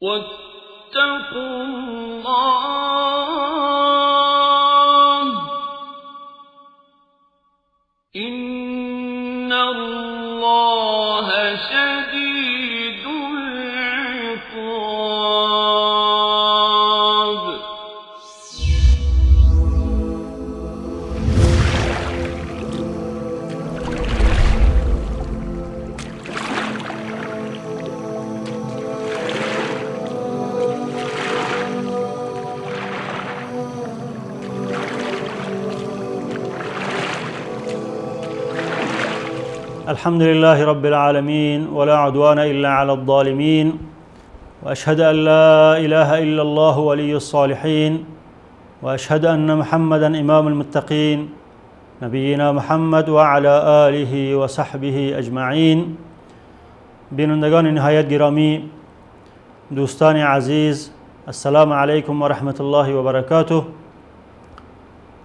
واتقوا الله إن الله شديد العقاب. الحمد لله رب العالمين، ولا عدوان إلا على الظالمين، وأشهد أن لا إله إلا الله ولي الصالحين، وأشهد أن محمدا إمام المتقين، نبینا محمد وعلى آله و صحبه اجمعین. بینندگان نهایت گرامی، دوستان عزیز، السلام علیکم و رحمت الله و برکاته.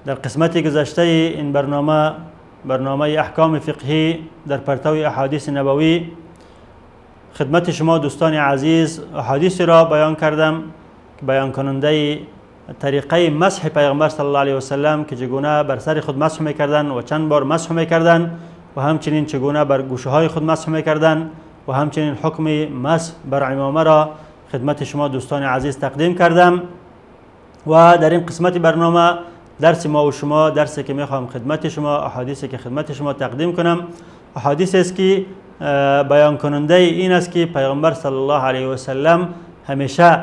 در قسمت گذشته این برنامه، برنامه احکام فقهی در پرتو احادیث نبوی، خدمت شما دوستان عزیز احادیث را بیان کردم که بیان کننده طریقه مسح پیغمبر صلی الله علیه و سلم که چگونه بر سر خود مسح میکردن و چند بار مسح میکردن و همچنین چگونه بر گوشه های خود مسح میکردن و همچنین حکم مسح بر عمامه را خدمت شما دوستان عزیز تقدیم کردم. و در این قسمت برنامه درس ما و شما، درسی که میخوام خدمت شما، احادیثی که خدمت شما تقدیم کنم، احادیث است که بیان کننده این است که پیغمبر صلی الله علیه و سلم همیشه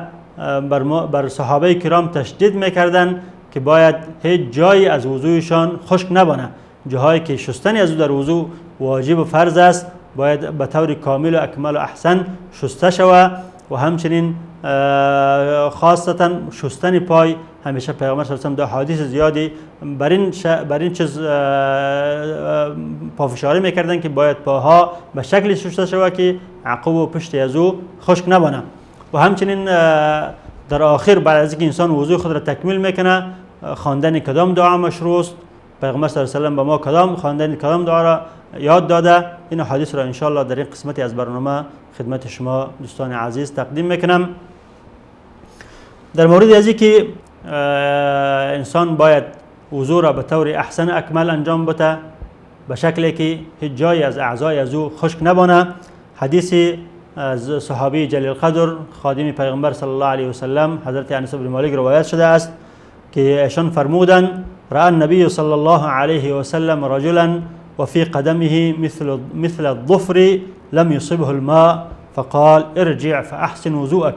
بر صحابه کرام تشدید میکردن که باید هیچ جایی از وضوعشان خشک نبانه. جاهایی که شستن از او در وضوع واجب و فرض است باید به طور کامل و اکمل و احسن شسته شود و همچنین خاصتا شستن پای همیشه پیغمبر صلی الله علیه و سلم در حدیث زیادی بر این چیز پافشاری میکردن که باید پاها به شکلی شسته شود که عقب و پشت از او خشک نبانه. و همچنین در آخر بعد از اینکه انسان وضوع خود را تکمیل میکنه، خواندن کدام دعا مشروع است، پیغمبر صلی الله علیه و سلم به ما کدام خواندن کدام دعا را یاد داده، این حدیث را انشاءالله در این قسمتی از برنامه خدمت شما دوستان عزیز تقدیم میکنم. در مورد از اینکه انسان باید وضوع را به طور احسن اکمل انجام بده به شکلی که هیچ جایی از اعضای از او خشک نبانه، حدیث از صحابی جلیل قدر خادم پیغمبر صلی الله علیه و سلم حضرت انس بن مالک روایت شده است که ایشان فرمودند: رأى النبي صلى الله عليه وسلم رجلا وفي قدمه مثل الظفر لم يصبه الماء فقال ارجع فأحسن وضوءك.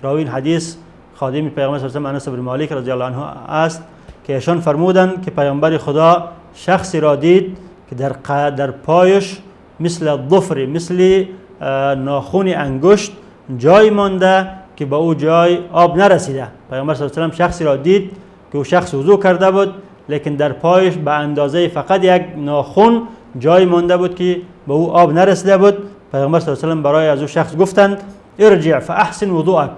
راوی این حدیث خادم پیغمبر صلی الله علیه و انس بن مالک رضی الله عنه است که ایشان فرمودند که پیغمبر خدا شخصی را دید که در پایش مثل الظفر، مثل ناخن انگشت جای مانده که به او جای آب نرسیده. پیغمبر صلی الله علیه و شخصی را دید که او شخص وضو کرده بود، لیکن در پایش به اندازه فقط یک ناخن جای مانده بود که به او آب نرسیده بود. پیغمبر صلی الله علیه و سلم برای از او شخص گفتند: ارجع فاحسن وضوءک،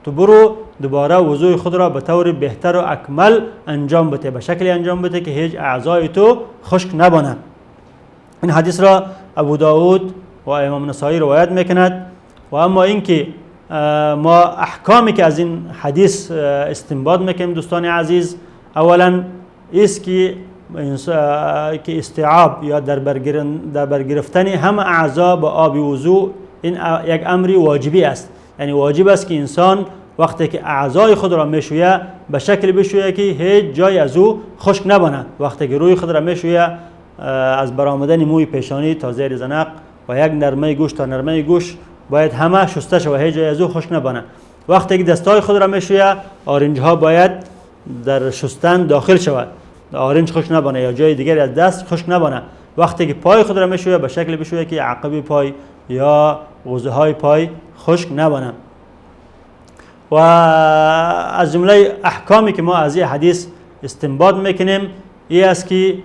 تو برو دوباره وضوع خود را به طور بهتر و اکمل انجام بده، به شکلی انجام بده که هیچ اعضای تو خشک نبانه. این حدیث را ابو داود و امام نسائی روایت میکند. و اما اینکه ما احکامی که از این حدیث استنباط میکنیم دوستان عزیز، اولا است که استیعاب یا در برگرفتن همه اعضا با آب وضوع این یک امری واجبی است. یعنی واجب است که انسان وقتی که اعضای خود را میشویه به شکل بشویه که هیچ جای از او خشک نبانه. وقتی که روی خود را میشویه از برآمدن موی پیشانی تا زیر زنق و یک نرمه گوش تا نرمه گوش باید همه شسته شود، هیچ جای از او خشک نبانه. وقتی که دستای خود را میشویه آرنج ها باید در شستن داخل شود، آرنج خشک نبانه یا جای دیگری از دست خشک نبانه. وقتی که پای خود را میشویه به شکل بشویه که عقب پای یا غزه های پای خشک نبانه. و از جمله احکامی که ما از این حدیث استنباط میکنیم این است که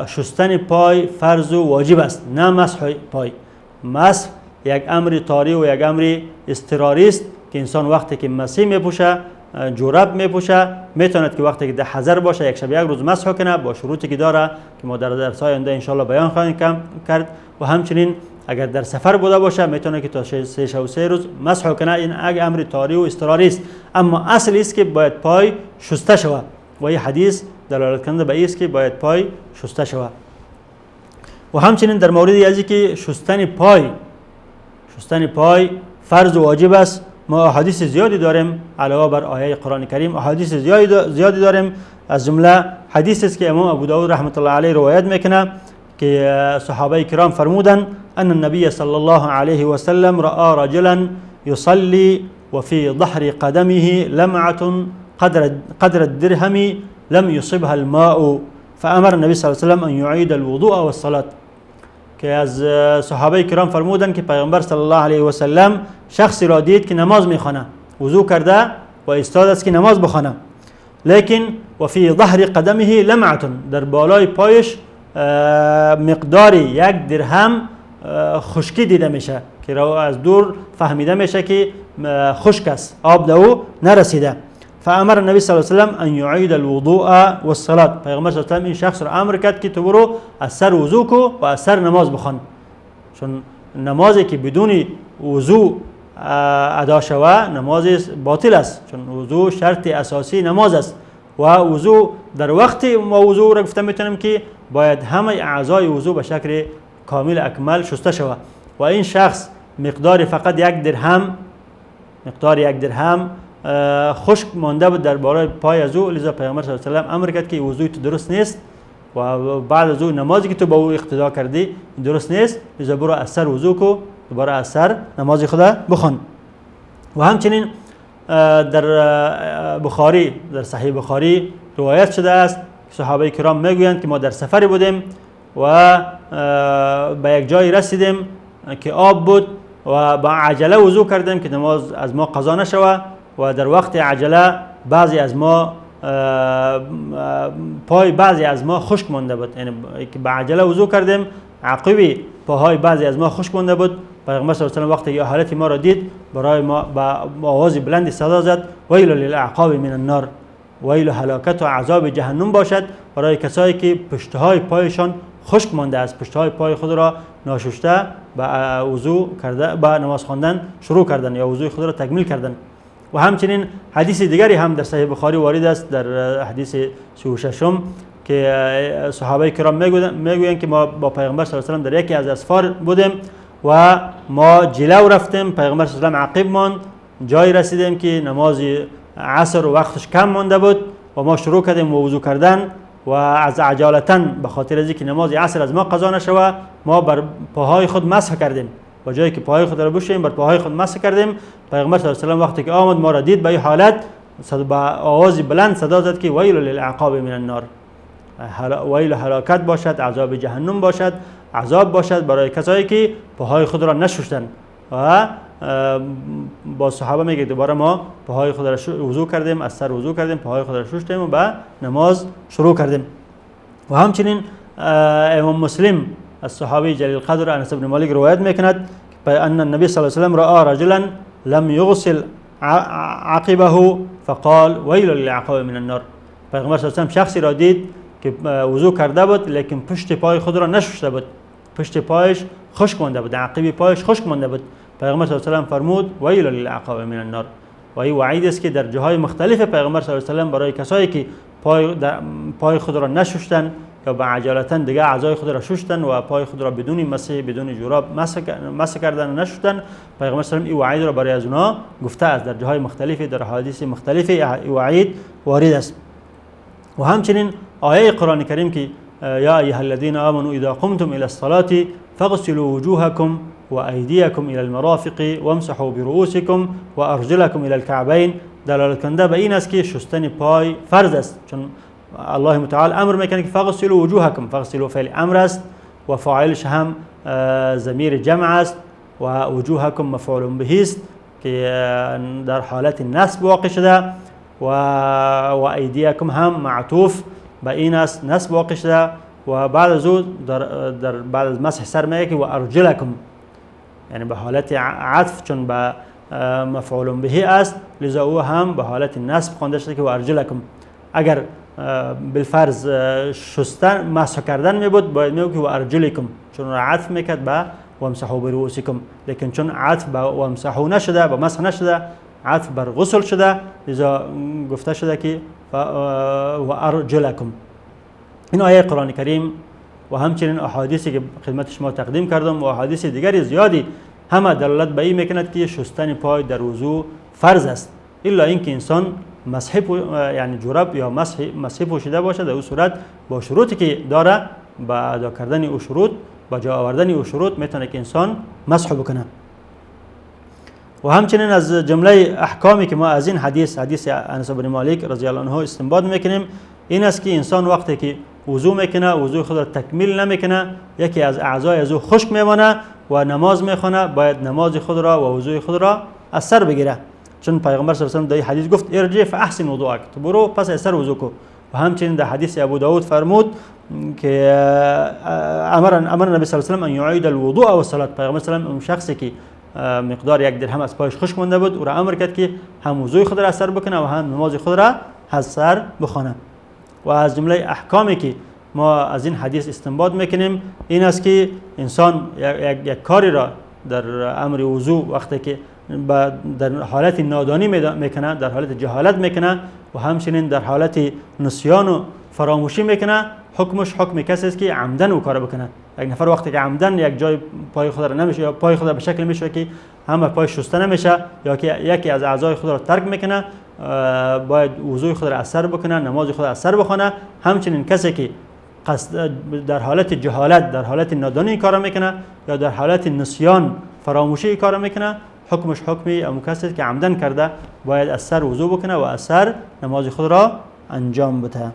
شستن پای فرض و واجب است، نه مسح پای. مسح یک امر طاری و یک امر اضطراری است که انسان وقتی که مسیح میپوشه، جورب میپوشه، میتواند که وقتی که در حضر باشه یک شب یک روز مسح کنه با شروطی که داره که ما در درس های آینده انشالله بیان خواهیم کرد. و همچنین اگر در سفر بوده باشه میتونه که تا 3 شب و 3 روز مسح کنه. این اگه امر طاری و اضطراری است، اما اصل است که باید پای شسته شود و این حدیث دلالت کننده به این است که باید پای شسته شود. و همچنین در مورد از که شستن پای فرض و واجب است، ما احادیث زیادی داریم علاوه بر آیه قرآن کریم، احادیث زیادی داریم. از جمله حدیث است که امام ابو داود رحمت الله علیه روایت میکنه که صحابه کرام فرمودن ان النبي صلى الله عليه وسلم رأى رجلا يصلي وفي ظهر قدمه لمعة قدر الدرهم لم يصبها الماء فأمر النبي صلى الله عليه وسلم أن يعيد الوضوء والصلاة. که از صحابه کرام فرمودن که پیغمبر صلی الله علیه و سلم شخصی را دید که نماز میخوانه، وضو کرده و ایستاد است که نماز بخوانه، لیکن و فی ظهر قدمه لمعة، در بالای پایش مقدار 1 درهم خشکی دیده میشه که از دور فهمیده میشه که خشک است، آب به او نرسیده. فامر النبی صلی الله علیه و سلم ان یعید الوضوء والصلاه. پیغمبر صلی الله علیه و سلم این شخص را امر کرد که تو برو از سر وضو کو و از سر نماز بخوان، چون نمازی که بدون وضو ادا شوه نماز باطل است، چون وضو شرط اساسی نماز است و وضو در وقت ما وضو را گفته میتونیم که باید همه اعضای وضو به شکل کامل اکمل شسته شود. و این شخص مقدار فقط 1 درهم، مقدار 1 درهم خشک مانده بود در بالای پای از او، لذا پیغمبر صلی الله علیه و سلم امر کرد که وضوی تو درست نیست و بعد از او نمازی که تو با او اقتدا کردی درست نیست، لذا برو از سر وضو کو، دوباره از سر نماز خدا بخوان. و همچنین در بخاری، در صحیح بخاری روایت شده است صحابه کرام میگویند که ما در سفری بودیم و به یک جایی رسیدیم که آب بود و با عجله وضو کردیم که نماز از ما قضا نشوه و در وقت عجله بعضی از ما پای بعضی از ما خشک مانده بود، یعنی که با عجله وضو کردیم عقبی پاهای بعضی از ما خشک مانده بود. پیغمبر صلی الله علیه و سلم وقتی حالت ما را دید برای ما با آواز بلند صدا زد ویل للاعقاب من النار، ویل هلاکت و عذاب جهنم باشد برای کسایی که پشتهای پایشان خشک مانده است، پشتهای پای خود را ناشسته به وضو کرده به نماز خواندن شروع کردن یا وضوی خود را تکمیل کردن. و همچنین حدیث دیگری هم در صحیح بخاری وارد است در حدیث 36 که صحابه کرام میگویند که ما با پیغمبر صلی الله علیه و سلم در یکی از اسفار بودیم و ما جلو رفتیم، پیغمبر صلی الله علیه و سلم عقب ماند، جایی رسیدیم که نماز عصر وقتش کم مانده بود و ما شروع کردیم وضو کردن و از عجالتا به خاطر از اینکه نماز عصر از ما قضا نشوه ما بر پاهای خود مسح کردیم، با جایی که پاهای خود را بشوییم بر پاهای خود مسح کردیم. پیغمبر صلی الله علیه و سلم وقتی که آمد ما را دید به این حالت با آواز بلند صدا زد که ویل للعقاب من النار، ویل هلاکت باشد، عذاب جهنم باشد، عذاب باشد برای کسایی که پاهای خود را نشستند. و با صحابه میگه دوباره ما پاهای خود را وضو کردیم، از سر وضو کردیم، پاهای خود را شستیم و به نماز شروع کردیم. و همچنین امام مسلم از صحابی جلیل قدر انس بن مالک روایت میکند ان النبی صلی الله علیه و سلم رأى رجلا لم يغسل عقبه فقال ویل للعقاب من النار. پیغمبر صلی الله علیه و سلم شخصی را دید که وضو کرده بود لیکن پشت پای خود را نشسته بود، پشت پایش خشک مانده بود، عقب پایش خشک مانده بود. پیغمبر صلی الله علیه و سلم فرمود ویل للعقاب من النار. و این وعید است که در جاهای مختلف پیغمبر صلی الله علیه و سلم برای کسایی که پای خود را نشستن یا به عجالتا دیگه اعضای خود را شستن و پای خود را بدون مسح بدون جوراب مسح کردن و نشستن، پیغمبر صلی الله علیه و سلم این وعید را برای از اونها گفته است. در جاهای مختلف در حدیث مختلف این وعید وارد است. و همچنین آیه قرآن کریم که یا ایها الذین آمنوا اذا قمتم الى الصلاة فاغسلوا وجوهكم وأيديكم إلى المرافق وامسحوا برؤوسكم وأرجلكم إلى الكعبين دلالت کننده به این است که شستن پای فرض است، چون الله متعال امر میکنه که فاغسلوا وجوهكم، فاغسلوا فعل امر است و فاعلش هم ضمیر جمع است و وجوهكم مفعول به است که در حالت نصب واقع شده و ایدیکم هم معطوف به این است، نصب واقع شده. و بعد از او در بعد از مسح سر میگه که و ارجلکم، یعنی به حالت عطف چون به مفعول به است لذا او هم به حالت نصب خوانده شده که و ارجلکم. اگر بالفرض شستن مسح کردن می بود باید میگه که و ارجلکم، چون را عطف میکرد به وامسحوا برؤوسکم، لیکن چون عطف به وامسحوا نشده، به مسح نشده، عطف بر غسل شده، لذا گفته شده که و ارجلکم. این آیه قرآن کریم و همچنین احادیثی که خدمت شما تقدیم کردم و احادیث دیگری زیادی همه دلالت به این میکند که شستن پای در وضو فرض است، الا اینکه انسان مسح یعنی جورب یا مسح پوشیده باشه، در او صورت با شروطی که داره، با ادا کردن او شروط، با جا آوردن او شروط میتونه که انسان مسح بکنه. و همچنین از جمله احکامی که ما از این حدیث، حدیث انس بن مالک رضی الله عنه استنباط میکنیم، این است که انسان وقتی که وضو میکنه، وضوی خود را تکمیل نمیکنه، یکی از اعضای از او خشک میمانه و نماز میخونه، باید نماز خود را و وضوی خود را از سر بگیره، چون پیغمبر صلی الله علیه و در حدیث گفت ارجع فاحسن وضوءک، تو برو پس از سر وضو کو. و همچنین در حدیث ابو داود فرمود که امر النبی صلی الله علیه و ان یعید الوضوء والصلاه. پیغمبر صلی الله علیه و اون شخصی که مقدار یک درهم از پایش خشک مانده بود، او را امر کرد که هم وضوی خود را از سر بکنه و هم نماز خود را از سر بخونه. و از جمله احکامی که ما از این حدیث استنباط میکنیم این است که انسان یک کاری را در امر وضو وقتی که در حالت نادانی میکنه، در حالت جهالت میکنه و همچنین در حالت نسیان و فراموشی میکنه، حکمش حکم کسی است که عمدن او کار بکنه. یک نفر وقتی که عمدن یک جای پای خود را نمیشه یا پای خود را به شکل میشه که همه پای شسته نمیشه یا که یکی از اعضای خود را ترک میکنه، باید وضوی خود را از سر بکنه، نماز خود را از سر بخونه. همچنین کسی که قصد در حالت جهالت، در حالت نادانی کار میکنه یا در حالت نسیان فراموشی کار میکنه، حکمش حکمی امو کسی که عمدن کرده، باید از سر وضو بکنه و از سر نماز خود را انجام بده.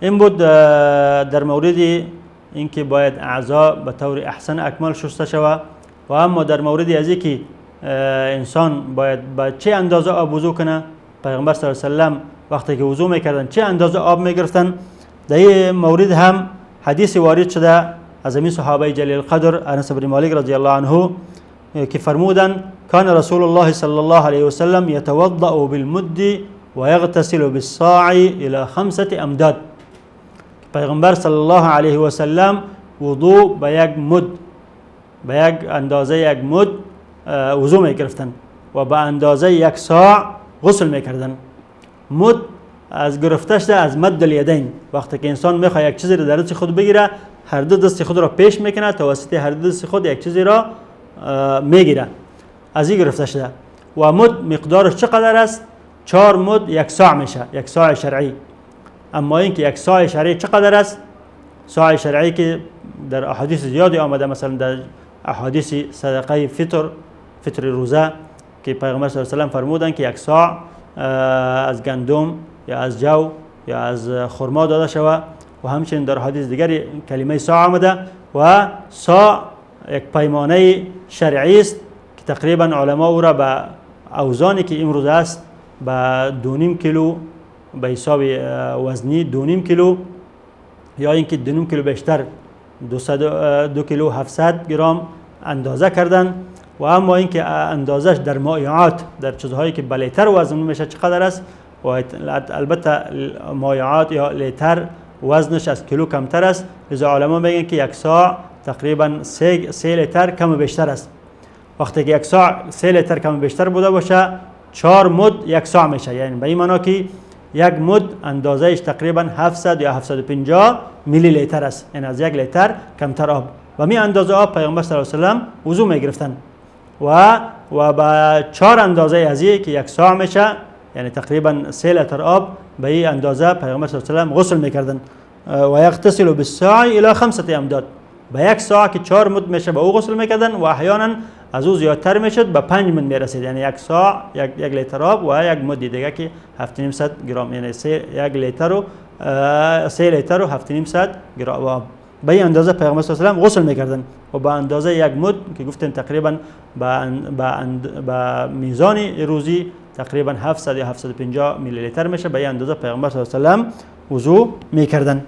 این بود در مورد اینکه باید اعضا به طور احسن اکمل شسته شود. و اما در مورد از اینکه انسان باید به چه اندازه آب وضو کنه، پیغمبر صلی الله علیه و سلم وقتی که وضو میکردن چه اندازه آب میگرفتن، در این مورد هم حدیث وارد شده از همین صحابه جلیل القدر انس بن مالک رضی الله عنه که فرمودن کان رسول الله صلی الله علیه و سلم یتوضأ بالمد و یغتسل بالصاع الى 5 امداد. پیغمبر صلی الله علیه و سلم وضو به یک مد، به یک اندازه یک مد وضو میگرفتن و به اندازه یک ساع غسل میکردن. مد از گرفته شده از مد الیدین، وقتی که انسان میخواد یک چیزی را در دست خود بگیره، هر دو دست خود را پیش میکنه، توسط هر دو دست خود یک چیزی را میگیره، از این گرفته شده. و مد مقدارش چقدر است؟ 4 مد یک ساع میشه، یک ساع شرعی. اما اینکه یک ساع شرعی چقدر است؟ ساع شرعی که در احادیث زیادی آمده، مثلا در احادیث صدقه فطر، فطر روزه، که پیغمبر صلی الله علیه و سلم فرمودن که یک ساع از گندم یا از جو یا از خرما داده شود. و همچنین در حدیث دیگری کلمه ساع آمده و ساع یک پیمانه شرعی است که تقریبا علما او را به اوزانی که امروز است به 2.5 کیلو به حساب وزنی 2.5 کیلو یا اینکه 2.5 کیلو بیشتر 2 کیلو 700 گرم اندازه کردن. و اما اینکه اندازش در مایعات، در چیزهایی که به لیتر وزن میشه چقدر است، و البته مایعات یا لیتر وزنش از کیلو کمتر است، لذا علما میگن که یک ساع تقریبا 3 لیتر کم و بیشتر است. وقتی که یک ساع 3 لیتر کم و بیشتر بوده باشه، 4 مد یک ساع میشه، یعنی به این معنا که یک مد اندازهش تقریبا 700 یا 750 میلی لیتر است، یعنی از 1 لیتر کمتر آب. و می اندازه آب پیغمبر صلی الله علیه و سلم وضو میگرفتن و با 4 اندازه از که یک ساع میشه، یعنی تقریبا 3 لیتر آب، به این اندازه پیغمبر صلی الله علیه و سلم غسل میکردن. و یغتسل بالساع الى 5 امداد، به یک ساع که 4 مد میشه به او غسل میکردن و احیانا از او زیادتر میشد، به 5 مد میرسید، یعنی یک ساع یک لیتر آب و یک مد دیگه که 750 گرم، یعنی 1 لیتر و 3 لیتر و 750 گرم آب. به این اندازه پیغمبر صلی الله علیه و سلم غسل میکردن و به اندازه یک مد که گفتیم تقریبا به میزان روزی تقریبا 700 یا 750 میلی لیتر میشه، به این اندازه پیغمبر صلی الله علیه و سلم وضو میکردن.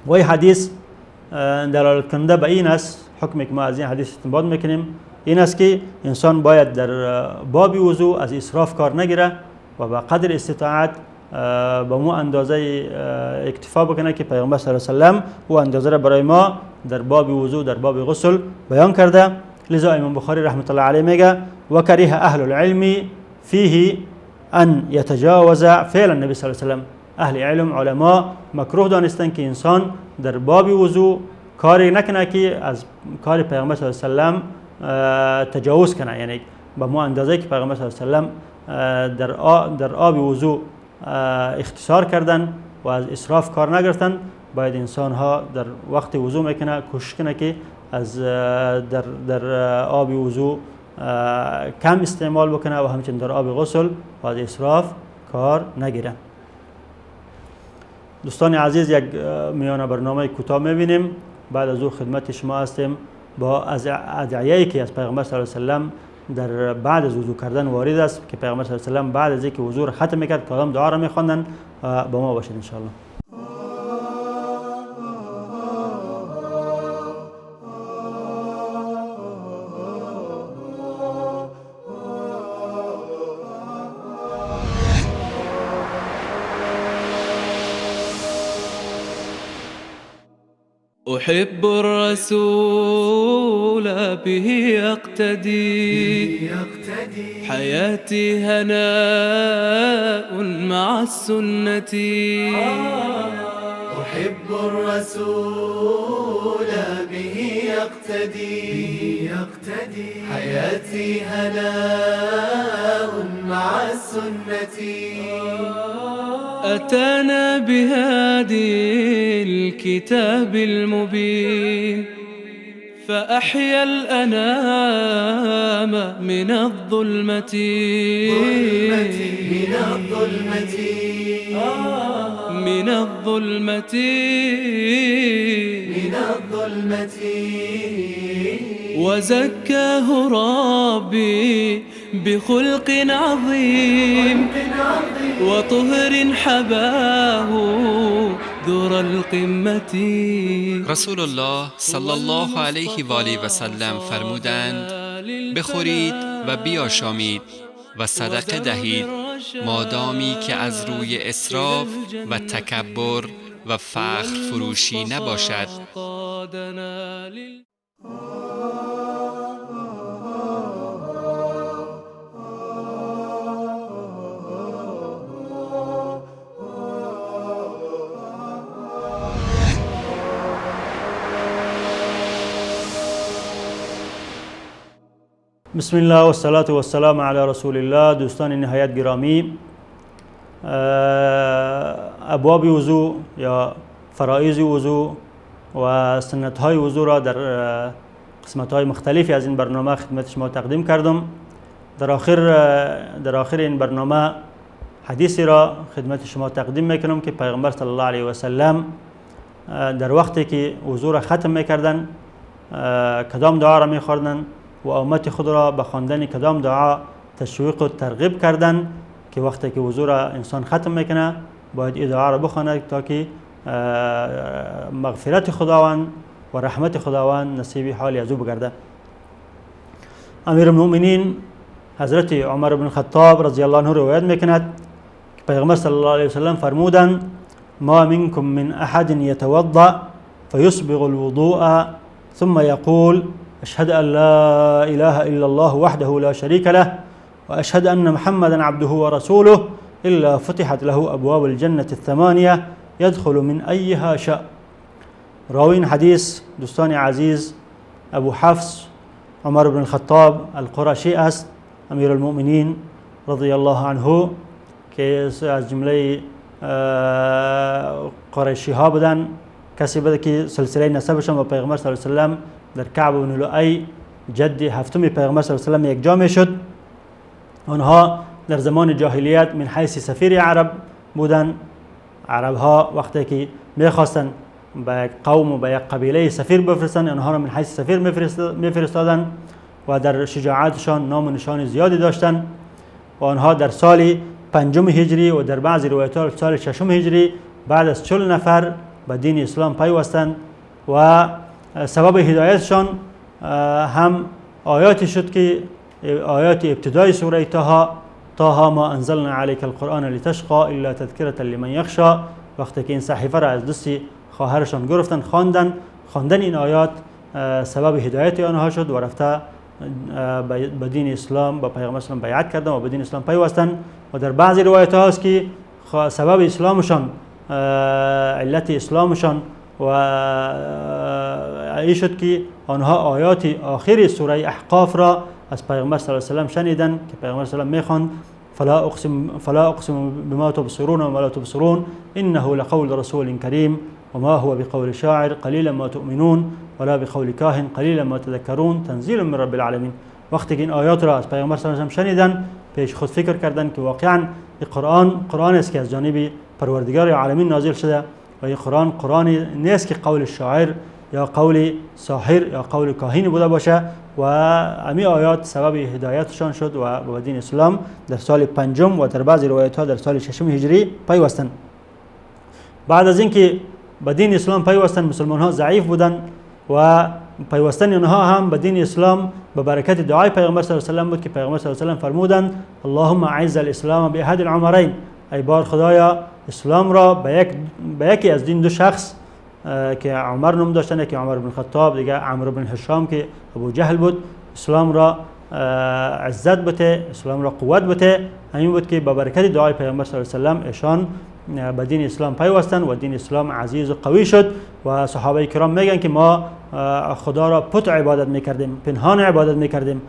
و این حدیث دلالت کننده به این است، حکمی که ما از این حدیث استنباط میکنیم این است که انسان باید در باب وضو از اسراف کار نگیره و به قدر استطاعت به مو اندازه اکتفا بکنه که پیغمبر صلی الله علیه و سلم او اندازه را برای ما در باب وضو، در باب غسل بیان کرده. لذا امام بخاری رحمت الله علیه میگه و کره اهل العلم فیه ان یتجاوز فعل النبی صلی الله علیه و سلم. اهل علم، علما مکروه دانستن که انسان در باب وضو کاری نکنه که از کار پیغمبر صلی الله علیه و سلم تجاوز کنه، یعنی به مو اندازه که پیغمبر صلی الله علیه و سلم در آب وضو اختصار کردن و از اسراف کار نگرفتن، باید انسان ها در وقت وضو میکنه کوشش کنه که از در آب وضو کم استعمال بکنه و همچنین در آب غسل و از اسراف کار نگیره. دوستان عزیز، یک میانه برنامه کوتاه میبینیم، بعد از او خدمت شما هستیم با از ادعیه‌ای که از پیغمبر صلی الله علیه و سلم در بعد از وضو کردن وارد است که پیغمبر صلی الله علیه و سلم بعد از اینکه وضو را ختم میکرد کدام دعا را میخواندن. با ما باشید ان شاء الله. أحب الرسول به يقتدي، حياتي هناء مع السنة. أحب الرسول به يقتدي، حياتي هناء مع السنة. أتانا بهادي الكتاب المبين، فأحيا الأنام من الظلمة، من الظلمة، من الظلمة، من الظلمة. وزكاه ربي بخلق عظيم، وطهر حباه ذر القمة. رسول الله صلی الله علیه و آله و سلم فرمودند: بخورید و بیاشامید و صدقه دهید مادامی که از روی اسراف و تکبر و فخر فروشی نباشد. بسم الله و الصلاة و السلام علی رسول الله. دوستان نهایت گرامی، ابواب وضو یا فرائض وضو و سنت های وضو را در قسمت های مختلفی از این برنامه خدمت شما تقدیم کردم. در آخر این برنامه حدیثی را خدمت شما تقدیم میکنم که پیغمبر صلی الله علیه و سلم در وقتی که وضو را ختم میکردن کدام دعا را میخوردن و امت خود را به خواندن کدام دعا تشویق و ترغیب کردن که وقتی که وضو را انسان ختم میکنه باید این دعا را بخواند تا که مغفرت خداوند و رحمت خداوند نصیب حال از او بگرده. امیر المؤمنین حضرت عمر بن خطاب رضی الله عنه روایت میکند که پیغمبر صلی الله علیه وسلم فرمودند: ما منكم من احد يتوضأ فيسبغ الوضوء ثم يقول أشهد أن لا إله إلا الله وحده لا شريك له وأشهد أن محمدا عبده ورسوله إلا فتحت له أبواب الجنة الثمانية يدخل من أيها شاء. راوین حدیث دوستان عزیز ابو حفص عمر بن الخطاب القرشی است، امیر المؤمنین رضی الله عنه، که از جمله قریشی ها بودن، کسی بوده که سلسله نسبشان با پیغمبر صلی الله علیه و سلم در کعب بن لؤی جد هفتم پیغمبر صلی الله علیه و سلم یک جا میشد. آنها در زمان جاهلیت من حیث سفیر عرب بودن. عرب ها وقتی که میخواستن به یک قوم و به یک قبیله سفیر بفرستن، آنها را من حیث سفیر میفرستادن و در شجاعتشان نام و نشان زیادی داشتن. و آنها در سال پنجم هجری و در بعضی روایت ها سال ششم هجری بعد از 40 نفر به دین اسلام پیوستند و سبب هدایتشان هم آیاتی شد که آیات ابتدای سوره طه، طه ما انزلنا علیک القرآن لتشقى الا تذکرة لمن یخشى. وقتی که این صحیفه را از دست خواهرشان گرفتن خواندن، خواندن این آیات سبب هدایت آنها شد و رفته به دین اسلام با پیغمبر اسلام بیعت کردن و به دین اسلام پیوستند. و در بعضی روایت ها هست که سبب اسلامشان، علت اسلامشان و ای شد که آنها آیات آخر سوره احقاف را از پیغمبر صلی الله علیه و سلم شنیدن که پیغمبر صلی الله علیه و سلم میخواند فلا اقسم بما تبصرون وما لا تبصرون انه لقول رسول کریم وما هو بقول شاعر قلیلا ما تؤمنون ولا بقول کاهن قلیلا ما تذکرون تنزیل من رب العالمین. وقتی که این آیات را از پیغمبر صلی الله علیه و سلم شنیدن، پیش خود فکر کردن که واقعا این قرآن قرآن است که از جانب پروردگار عالمین نازل شده و این قرآن قرآن نیست که قول شاعر یا قول ساحر یا قول کاهن بوده باشه. و امی آیات سبب هدایتشان شد و به دین اسلام در سال پنجم و در بعضی روایت ها در سال ششم هجری پیوستند. بعد از اینکه به دین اسلام پیوستند، مسلمان ها ضعیف بودند و پیوستن آنها هم به دین اسلام به برکت دعای پیغمبر صلی الله علیه و سلم بود که پیغمبر صلی الله علیه و سلم فرمودند اللهم اعز الاسلام باحد العمرین، ای بار خدایا اسلام را به یکی از دین دو شخص که عمر نام داشتن، که عمر بن خطاب، دیگه عمرو بن هشام که ابو جهل بود، اسلام را عزت بده، اسلام را قوت بده. همین بود که با برکت دعای پیغمبر صلی الله علیه و سلم ایشان به دین اسلام پیوستند و دین اسلام عزیز و قوی شد. و صحابه کرام میگن که ما خدا را پت عبادت میکردیم، پنهان عبادت میکردیم،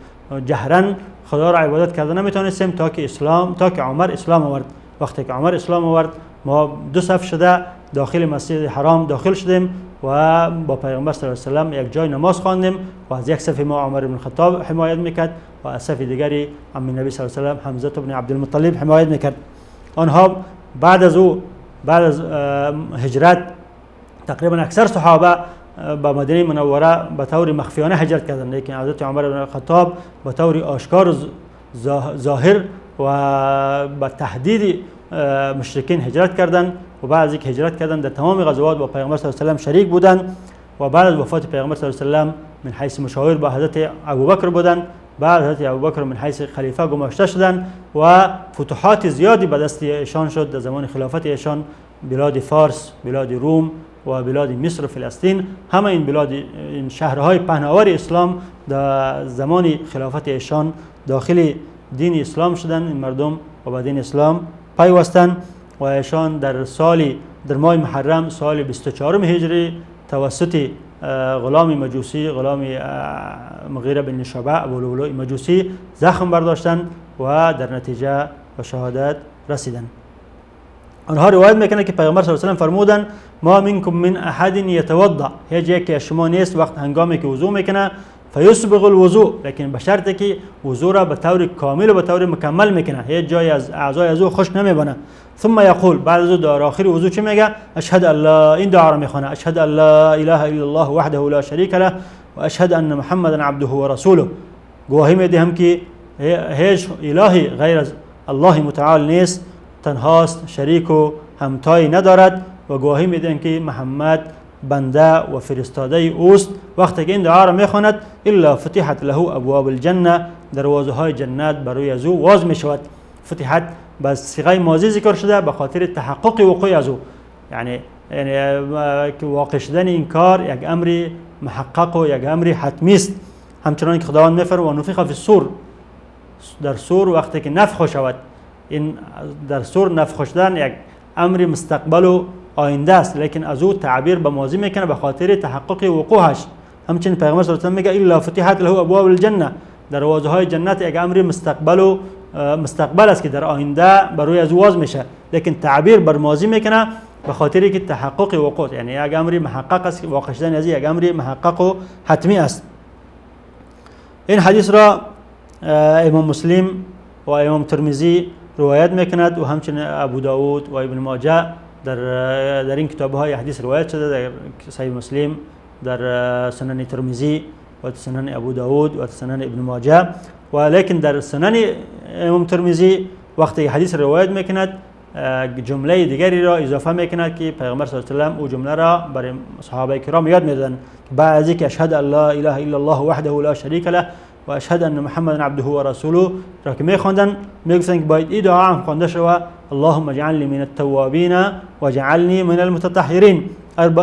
جهرا خدا را عبادت کرده نمیتونستیم تا که اسلام، تا که عمر اسلام آورد. وقتی که عمر اسلام آورد، ما دو صف شده داخل مسجد حرام داخل شدیم و با پیغمبر صلی الله علیه و سلم یک جای نماز خواندیم و از یک صف ما عمر بن خطاب حمایت میکرد و از صف دیگری عم نبی صلی الله علیه و سلم حمزه بن عبدالمطلب حمایت میکرد. آنها بعد از او، بعد از هجرت، تقریبا اکثر صحابه به مدینه منوره به طور مخفیانه هجرت کردند، لیکن حضرت عمر بن خطاب به طور آشکار ظاهر و به تهدید مشرکین هجرت کردند. و بعد از اینکه هجرت کردند در تمام غزوات با پیغمبر صلی الله علیه و سلم شریک بودند و بعد از وفات پیغمبر صلی الله علیه و سلم من حیث مشاور با حضرت ابوبکر بودند. بعد حضرت ابوبکر من حیث خلیفه گماشته شدند و فتوحات زیادی به دست ایشان شد. در زمان خلافت ایشان بلاد فارس، بلاد روم و بلاد مصر و فلسطین، همه این بلاد، این شهرهای پهناور اسلام در زمان خلافت ایشان داخل دین اسلام شدند. این مردم و به دین اسلام پیوستند و ایشان در سال، در ماه محرم سال 24 هجری توسط غلام مجوسی، غلام مغیره بن شعبه ابو مجوسی زخم برداشتند و در نتیجه به شهادت رسیدند. آنها روایت میکنه که پیغمبر صلی الله علیه و سلم فرمودند ما منکم من احد یتوضا، هیچ یکی از شما نیست وقت هنگامی که وضو میکنه فیسبغ الوضوء، لیکن به شرط که وضو را به طور کامل و به طور مکمل میکنه، هیچ جای از اعضای از او خشک نمیبنه. ثم یقول، بعد از او در آخر وضو چی میگه؟ اشهد ان لا، این دعا را میخونه، اشهد ان لا اله الا الله وحده لا شریک له و اشهد ان محمدا عبده و رسوله. گواهی میدهم که هیچ الهی غیر از الله متعال نیست، تنهاست، شریک و همتایی ندارد و گواهی میدهم که محمد بنده و فرستاده اوست. وقتی که این دعا را میخواند الا فتحت له ابواب الجنه، دروازه های جنت برای از او واز میشود. فتحت به صیغه ماضی ذکر شده به خاطر تحقق وقوع از او، یعنی که واقع شدن این کار یک امر محقق و یک امر حتمی است. همچنان که خداوند میفرماید و نفخ فی الصور، در صور وقتی که نفخ شود، این در صور نفخ شدن یک امر مستقبل و آینده است، لیکن از او تعبیر به ماضی میکنه به خاطر تحقق وقوعش. همچنین پیغمبر صلی الله علیه و میگه الا فتحت له ابواب الجنه، دروازه های جنت یک امر مستقبل و مستقبل است که در آینده بر روی از واز میشه، لیکن تعبیر بر ماضی میکنه به خاطر که تحقق وقوع، یعنی یک امر محقق است، واقع شدن از یک امر محقق و حتمی است. این حدیث را امام مسلم و امام ترمذی روایت میکند و همچنین ابو داود و ابن ماجه در این کتاب های حدیث روایت شده، در صحیح مسلم، در سنن ترمذی و سنن ابو داود و سنن ابن ماجه. ولیکن در سنن امام ترمذی وقتی حدیث روایت میکند جمله دیگری را اضافه میکند که پیغمبر صلی الله علیه و سلم او جمله را برای صحابه کرام یاد میدادند. بعد از اینکه اشهد ان لا اله الا الله وحده لا شریک له و اشهد ان محمدا عبده و رسوله را که میخواندند، میگفتند که باید این دعا هم خوانده شود: اللهم اجعلنی من التوابین واجعلنی من المتطهرین.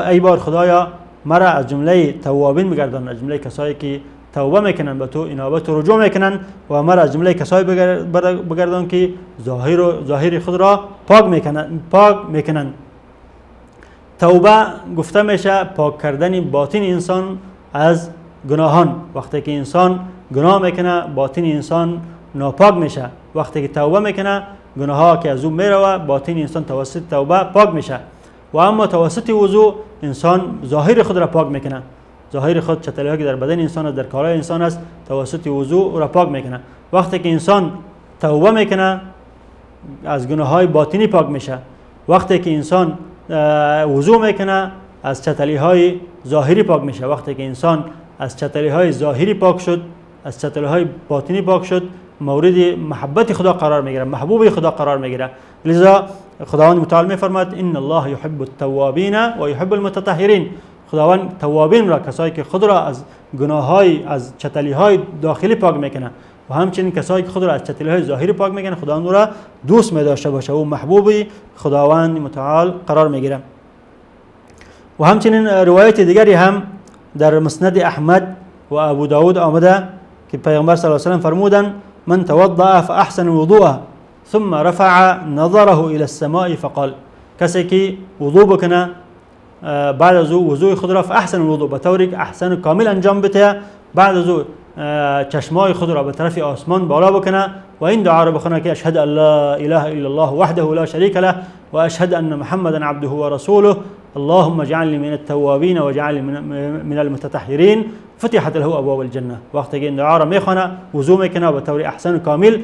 ای بار خدایا مرا از جمله توابین بگردان، از جمله کسایی که توبه میکنن به تو، انابت و رجوع میکنن، و مرا از جمله کسایی بگردان که ظاهر خود را پاک میکنن. توبه گفته میشه پاک کردن باطن انسان از گناهان. وقتی که انسان گناه میکنه باطن انسان ناپاک میشه، وقتی که توبه میکنه گناه ها که از او میروه باطن انسان توسط توبه پاک میشه. و اما توسط وضوع انسان ظاهر خود را پاک میکنه، ظاهر خود چتلی ها که در بدن انسان است، در کارهای انسان است، توسط وضوع را پاک میکنه. وقتی که انسان توبه میکنه از گناه های باطنی پاک میشه، وقتی که انسان وضوع میکنه از چتلی های ظاهری پاک میشه. وقتی که انسان از چتلی های ظاهری پاک شد، از چتلی های باطنی پاک شد، مورد محبت خدا قرار میگیره، محبوب خدا قرار میگیره. لذا خداوند متعال میفرماید ان الله یحب التوابین و یحب المتطهرین. خداوند توابین را، کسایی که خود را از گناههای، از چتلی های داخلی پاک میکنه و همچنین کسایی که خود را از چتلی های ظاهری پاک میکنه، خداوند او را دوست می داشته باشه و محبوب خداوند متعال قرار میگیره. و همچنین روایت دیگری هم در مسند احمد و ابو داود آمده که پیامبر صلی الله علیه و سلم فرمودند من توضأ فأحسن وضوءه ثم رفع نظره إلى السماء فقال. کسی که وضوع بکنه بعد از او وضوع خود را فأحسن الوضوء، به طوری که احسن کامل انجام بده، بعد از او چشمای خود را به طرف آسمان بالا بکنه و این دعا را بخونه که اشهد ان لا اله الا الله وحده لا شریک له و اشهد ان محمدا عبده و رسوله اللهم اجعلنی من التوابین واجعلنی من المتطهرین فتحت له ابواب الجنه. وقتی که این دعا را میخونه، وضو میکنه به طور احسن و کامل،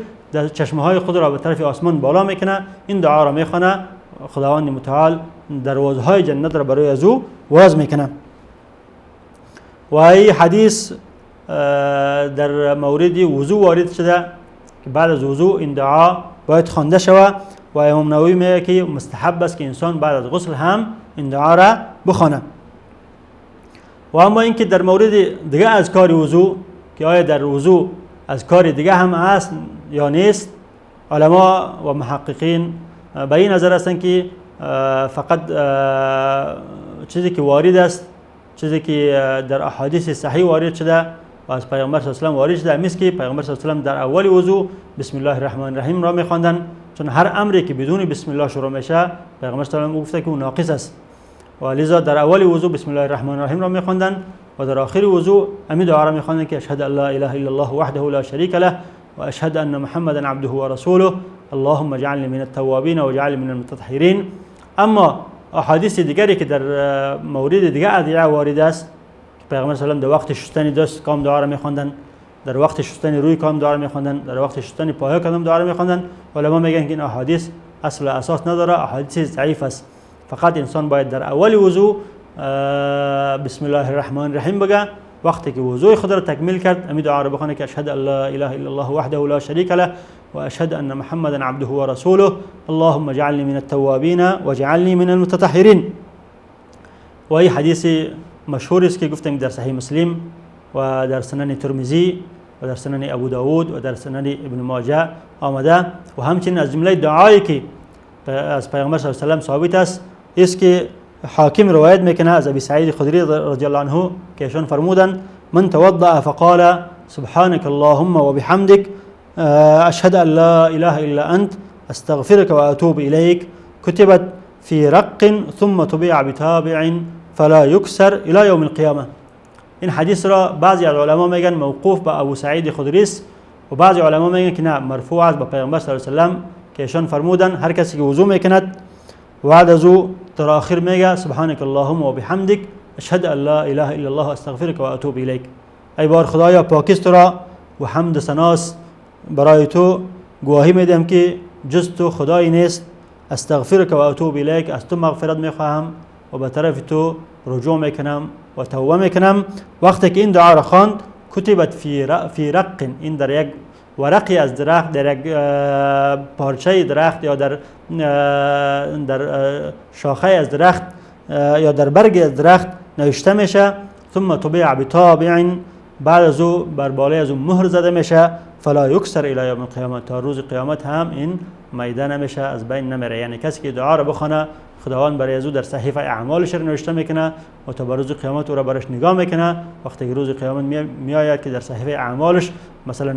چشمه های خود را به طرف آسمان بالا میکنه، این دعا را میخونه، خداوند متعال دروازه های جنت را برای از او باز میکنه. و این حدیث در مورد وضو وارد شده که بعد از وضو این دعا باید خوانده شود و امام نووی میگه که مستحب است که انسان بعد از غسل هم این دعا را بخوانه. و اما اینکه در مورد دیگه از کار وضو که آیا در وضو از کار دیگه هم هست یا نیست، علما و محققین به این نظر هستند که فقط چیزی که وارد است، چیزی که در احادیث صحیح وارد شده و از پیامبر صلی الله علیه و وارد شده، همیست که پیامبر صلی الله علیه و در اول وضو بسم الله الرحمن الرحیم را میخواندن، چون هر امری که بدون بسم الله شروع میشه پیامبر صلی الله علیه و گفته که او ناقص است و لذا در اول وضو بسم الله الرحمن الرحیم را میخواندن و در آخر وضو همین دعا را میخواندن که اشهد ان لا اله الا الله وحده لا شریک له و اشهد ان محمدا عبده و رسوله اللهم اجعلنی من التوابین واجعلنی من المتطهرین. اما احادیث دیگری که در مورد دیگه ادعیه وارد است که پیغمبر صلی الله علیه و در وقت شستن دست کام دعا را میخواندن، در وقت شستن روی کام دعا را میخواندن، در وقت شستن پاها کدام دعا را میخواندن، علما میگن که این احادیث اصل و اساس نداره، احادیث ضعیف است. فقط انسان باید در اول وضو بسم الله الرحمن الرحیم بگه، وقتی که وضوع خود را تکمیل کرد همین دعا را بخونه که اشهد ان لا اله الا الله وحده لا شریک له و اشهد ان محمدا عبده و رسوله اللهم اجعلنی من التوابین واجعلنی من المتطهرین. و این حدیث مشهور است که گفتیم در صحیح مسلم و در سنن ترمذی و در سنن ابو داود و در سنن ابن ماجه آمده. و همچنین از جمله دعایی که از پیامبر صلی الله علیه و سلم ثابت است است که حاکم روایت میکنه از ابی سعید خدری رضی الله عنه که ایشان فرمودند من توضأ فقال سبحانك اللهم وبحمدك اشهد ان لا اله الا انت استغفرك واتوب اليك كتبت في رق ثم طبع بتابع فلا يكسر الى يوم القيامه. این حدیث را بعضی از علما میگن موقوف به ابو سعید خدری است و بعضی علما میگن که نه، مرفوع است به پیامبر صلی الله علیه و سلم که ایشان فرمودند هر کسی که وضو میکند و بعد از او در آخر میگه سبحانك اللهم و بحمدک اشهد ان لا اله الا الله استغفرك و اتوب الیک، ای بار خدایا پاکیست را و حمد سناس برای تو گواهی میدم که جز تو خدایی نیست، استغفرك و اتوب الیک، از تو مغفرت میخواهم و به طرف تو رجوع میکنم و توبه میکنم. وقتی که این دعا را خواند کتبت فی رق، این در یک ورقی از درخت، در یک پارچه درخت یا در شاخه از درخت یا در برگ از درخت نوشته میشه، ثم طبع بطابع، بعد از او بر بالای از او مهر زده میشه، فلا یکسر الی یوم القیامت، تا روز قیامت هم این میده نمیشه، از بین نمیره. یعنی کسی که دعا را بخونه خداوند برای از او در صحیفه اعمالش را نوشته میکنه و تا به روز قیامت او را برش نگاه میکنه. وقتی که روز قیامت میآید که در صحیفه اعمالش مثلا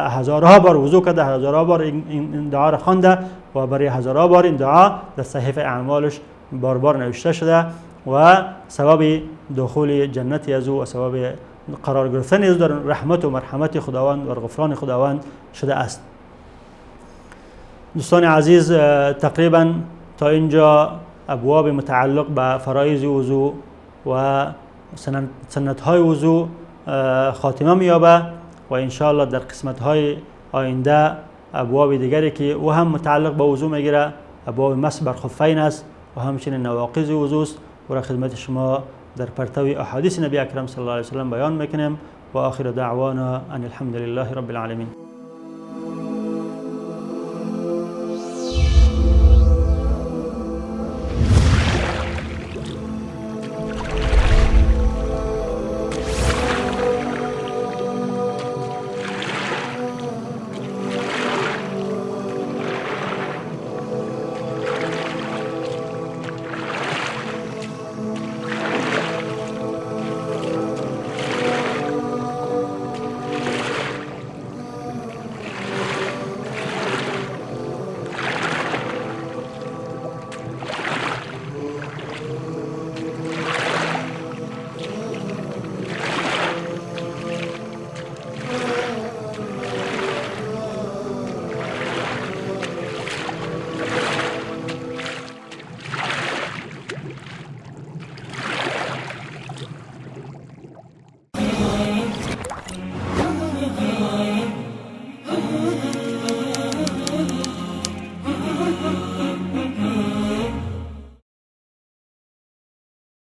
هزارها بار وضو کرده، هزارها بار این دعا را خوانده و برای هزارها بار این دعا در صحیفه اعمالش بار بار نوشته شده و سبب دخول جنت از او و سبب قرار گرفتن از او در رحمت و مرحمت خداوند و غفران خداوند شده است. دوستان عزیز، تقریبا تا اینجا ابواب متعلق به فرایض وضو و سنت های وضو خاتمه می‌یابه و انشاءالله در قسمت های آینده ابواب دیگری که او هم متعلق به وضو میگیره، ابواب مسح بر خفین است و همچنین نواقض وضو است و را خدمت شما در پرتو احادیث نبی اکرم صلی الله علیه وسلم بیان میکنیم. و آخر دعوانا ان الحمد لله رب العالمین.